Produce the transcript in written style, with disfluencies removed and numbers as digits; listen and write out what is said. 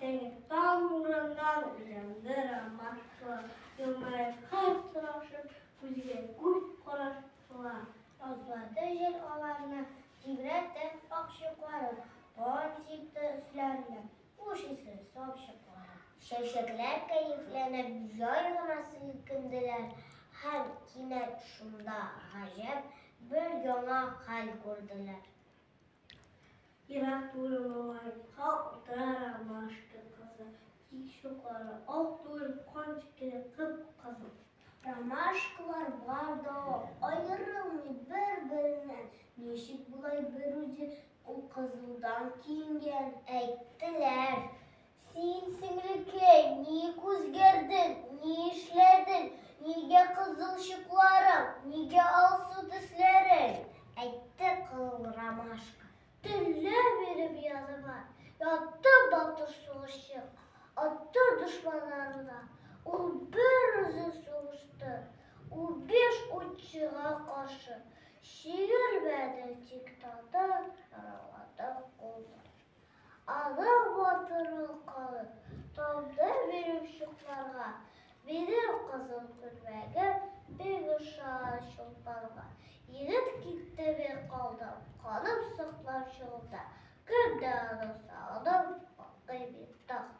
Иртәнге таң нурыннан уянды ромашкалар, Елмаеп хәл сорашып, күзгә күз караштылар. Назлады җил аларны, тибрәтте ак чукларын, Кан сипте өсләренә, хуш исле сап чыкларын. Чәчәкләр кәефләнеп җай гына селкенделәр һәм кинәт шунда гаҗәп бер яңа хәл күрделәр. Ерак түгел моңаеп ка утыра ромашка кызы, Тик чуклары ак түгел, кан шикелле кып-кызыл. Ромашкалар бар да ак, аерылмый бер-береннән. Ничек болай берүзе ул кызылдан киенгән? Әйттеләр: Син, сеңлекәй, ник үзгәрдең, ни эшләдең, нигә кызыл чукларың, нигә алсу төсләрең? Әйтте кызыл ромашка. Төнлә биреп языма ятты батыр сугышчы, Атты дошманнарына, ул берүзе сугышты. 15 утчыга каршы чигермәде, тик таты яралады куллар. Аның батырлык каны тамды минем чукларга, Минем кызыл күлмәгем бик ошаган Чулпанга. Егет китте, мин калдым, каным саклап чолында. Көн дә аны сагынып, аңкый бит таң.